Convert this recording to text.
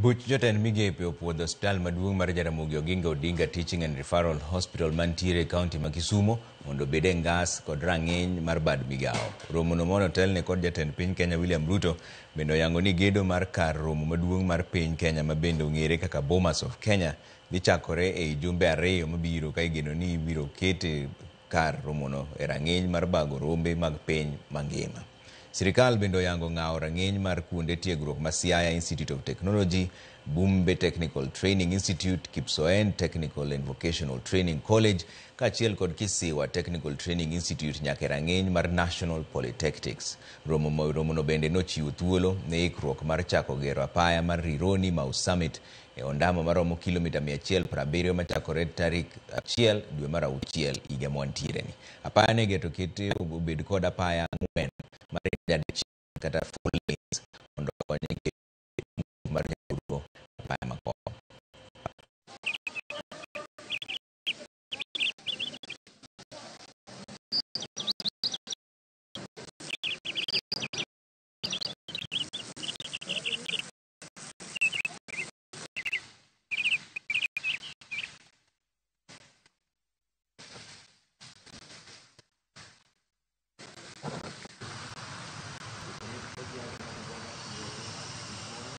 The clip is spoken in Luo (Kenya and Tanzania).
Buch jotend migepe opuodho osiptal maduong' mar Jaramogi Oginga Odinga Teaching and Referral Hospital mantiere e kaunti ma Kisumo mondo obed e ngas kod rang'iny mar bad migawo. Romono mane otelne kod jatend piny Kenya William Ruto bende oyango ni gedo mar kar romo maduong' mar piny Kenya ma bende ong'ere kaka Bomas of Kenya dhi chakore ei jumbe 2 mabiro ka igeno ni ibiro kete kar romono e rang'iny mar bago rombe mag piny mangima. Sirikal bende oyango ng'awo rang'iny mar kuonde tiegruok ma Siaya Institute of Technology, Bumbe Technical Training Institute, Kipsoen Technical and Vocational Training College kaachiel kod Kisiwa Technical Training Institute nyaka e rang'iny mar National Polytechnics. Romono bende nochiwo thuolo ne ikruok mar chako gero apaya mar Rironi Mau Summit e ondamo maromo kilomita 170 machakore tarik 1 dwe mar 6 higa mwantiere ni. Apaya ne igeto kete obed kod apaya 4 mar nyadichiel kata 4 lane.